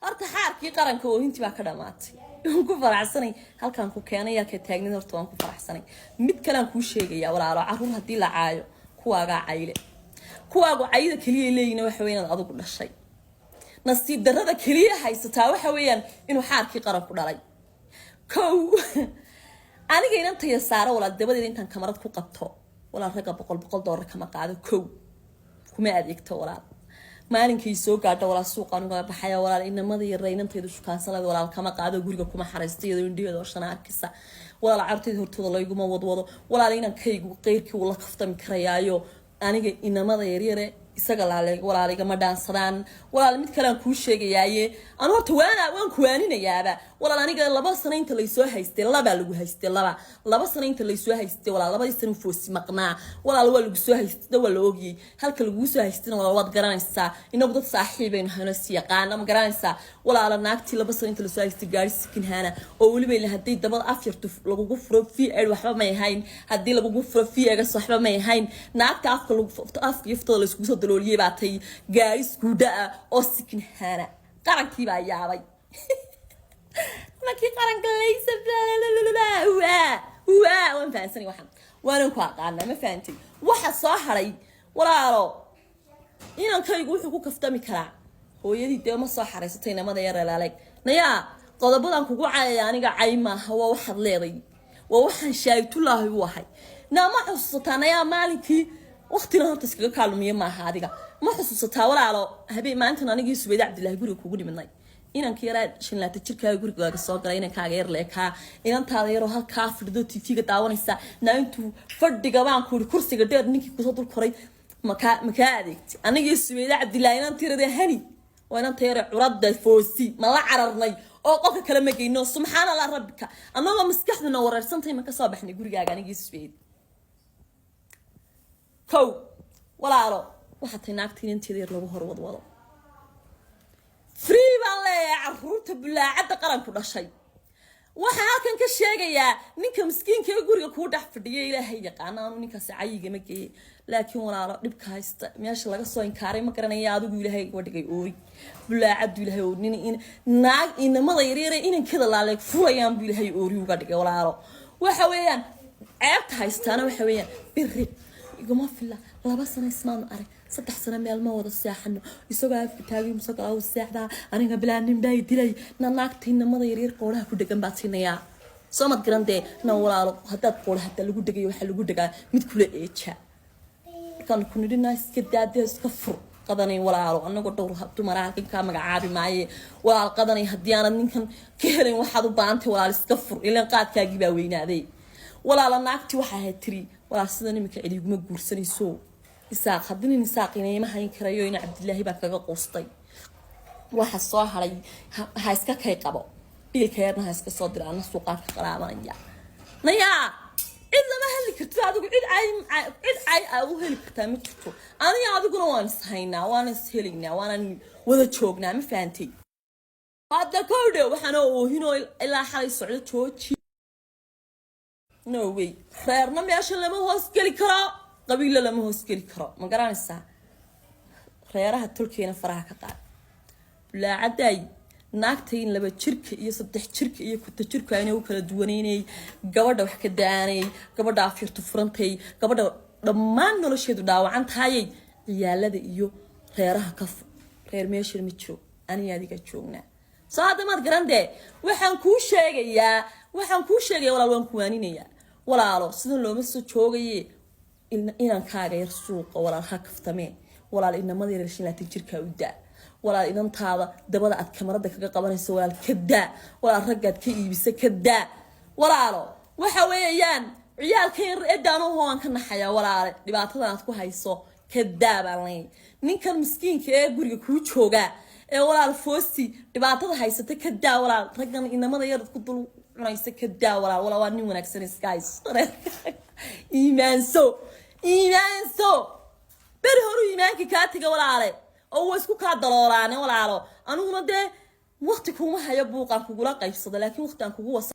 Horta xaarkii qaranka oohintii baa ka dhamaatay. Waan ku faraxsanay halkaan ku keenay, halka taagnin. Horta waan ku faraxsanay. Mid kalean kuu sheegayaa, walaalo. Caruur haddii la caayo, kuwaagaa cayle, kuwaagu cayda keliya leeyihin. Waxa weya inaad adigu dhashay. Nasiib darrada keliya haysataa waxa weeyaan inuu xaarkii qaranku dhalay. Kow, aniga inantaya saaro, walaal, dabadeeda intaan kamarad ku qabto, walaal, ragga $100 kama qaado. Kow, kuma adeegto, walaal. Maalinkay soo gaadho, walaal, suuqaan uga baxaya. Walaal, inamada yara inantaydu shukaansanada, walaal, kama qaado. Guriga kuma xaraysto iyadoo indhaheeda oo shana arkisa. Walaal, carurtayda hortooda layguma wadwado. Walaal, inankaygu qeyrkii uu la kaftami karayaayo. Aniga inamada yaryare isaga laaleeg, walaal, igama dhaansadaan. Walaal, mid kalean kuu sheegayaaye, anu horta waana waan kuwaaninayaaba. Walaal, aniga 2 sano inta laysoo haystay, labaa lagu haystay, 2 sano inta laysoo haystay, walaal, 2dii sano foosi maqnaa. Walaal, waa lagu soo haystay, waa la ogiyey halka laguu soo haystayna. Walaal, waad garanaysaa, inagu dad saaxiibaynu hayno, si yaqaana, ma garanaysaa? Walaala, naagtii 2 sano inta lasoo haystay gaari second hand ah oo weliba ila haddii dabada afyartu lagugu furo V8 waxba may ahayn, haddii lagugu furo VX waxba may ahayn. Naagta afka lagu afka iyo ftada layskugu soo dalooliyey baa tay gaari iskuudha ah oo second hand ah. Qarankii baa yaabay markii qaranka laysa. Waa waan fahansanay, waxaan waanan ku aqaanaa, ma fahantay? Waxa soo haray, walaalo, inankaygu wuxuu ku kaftami karaa hooyadii. Dee ma soo xaraysatay inamada yar laleeg? Nayaa, qodobadan kugu cayaya aniga cay maaha, waa waxaad leeday, waa waxaan shaahidulaahi u ahay. Naa, ma xusuusataa, nayaa, maalinkii waqtina horta iskaga kaalumiye maaha adiga? Ma xusuusataa, walaalo, habeen maalintan anigii Subayde Cabdillahi guriga kugu dhiminay, inanka yaraa 25 jirkaaga gurigaaga soo galay, inankaaga yar leekaa, inantaada yaroo halkaa fadhido TV-ga daawanaysa? Naa, intuu fadhiga baan ku iri kursiga dheer ninkii kusoo dul koray, makaa adeegtay? Anigii Subayde Cabdillahi inantirade hani waa inanta yare curada foosi ma la cararnay oo qolka kale ma geyno? Subxaan Allah rabbika, annagoo maskaxduna wareersantay ma kasoo baxnay gurigaaga anigii Subayde? Kow, walaalo, waxaa tay naagta inanteeda yar lagu hor wadwado. Free baan leeyahay caruurta bulaacadda qaranku dhashay. Waxaan halkan ka sheegayaa ninka miskiinka ee guriga kuu dhex fadhiya. Ilaahay yaqaana, anu ninkaasi cayigama geeye, laakiin walaalo, dhibka haysta meesha laga soo inkaaray ma garanaya. Adigu Ilaahay uga dhigay oori bulaacaddu. Ilaahay oo nin in naag inamada yaryare inankada laaleeg furayaan buu Ilaahay oori uga dhigay. Walaalo, waxa weeyaan ceebta haystaana waxa weeyaan biri iguma fila. 2 sano ismaanu arag, 3 sano meel ma wada seexano. Isagoo afka taagay musagala u seexdaa. Aniga bilaa nin baa dilay. Na naagta inamada yaryar qooraha ku dhegan baad siinayaa, soo mad garan dee? Na walaalo, haddaad qoora hadaa lagu dhegayo, waxaa lagu dhegaa mid kula eeja. Markaan ku nidhina iska daadee, iska fur qadanay. Walaalo, anagoo dhowr dumara halkan kaa magacaabi maaye. Walaal, qadanay, haddii aanad ninkan ka helayn waxaad u baahantay, walaal, iska fur, ilan qaadkaagii baa weynaaday. Walaala, naagtii waxay ahayd tiri, walaal, sidan iminka cid iguma guursanayso. Isaaq haddii nin Isaaq inayma hayn karayo, ina Cabdilaahi baa kaga quustay. Waxa soo haray, ha iska kay qabo, biilka yarna ha iska soo dira, ana suuqaan ka qaraabanaya. Nayaa, cid lama hadli kartid adigu. Cid cay aa u heli kartaa ma jirto. Aniga adiguna waan is haynaa, waan is helaynaa, waanan wada joognaa, ma fahantay? Hadda kowdhe, waxaana oohinoo ilaa xalay socdo. Jooji, no way. Reerna meesha lama hoos geli karo, qabiilla lama hoos geli karo, ma garanaysaa? Reeraha tolkeena faraha ka qaad. Bulaacadaay, naagta in 2 jirka iyo 3 jirka iyo 50 jirka inay u kala duwaneynay, gabadha wax ka daanay, gabadha afyartu furantay, gabadha dhammaan nolosheedu dhaawacan tahayay, ciyaalada iyo reeraha ka fog. Reer meeshan ma jiro, aniga adiga joognaa. Soo hadda maad garan dee? Waxaan kuu sheegaya, walaal, waan kuwaaninayaa. Walaalo, sidan looma soo joogaye. Inankaaga yar suuqa, walaal, ha kaftamee. Walaal, inamada yar 25 jirkaa u daa. Walaal, inantaada dabada aad kamarada kaga qabanayso, walaal, ka daa. Walaal, raggaad ka iibisa ka daa. Walaalo, waxa weeyaan ciyaalka yar eedaanuhu waan ka naxayaa. Walaale, dhibaatadan aad ku hayso ka daa baan leeyahay. Ninkan miskiinka ee guriga kuu joogaa ee, walaal, foosi dhibaatada haysata ka daa. Walaal, raggan inamada yar ku dul cunaysa ka daa. Walaal, walaal, waa nin wanaagsan, iska hayso. Iimaanso, iimaanso. Beri horu iimaanka kaa tega, walaale, oo waa isku kaa daloolaane. Walaalo, aniguna dee waqti kuuma hayo buuqaan kugula qaybsado, laakiin waqti aan kugu wasa.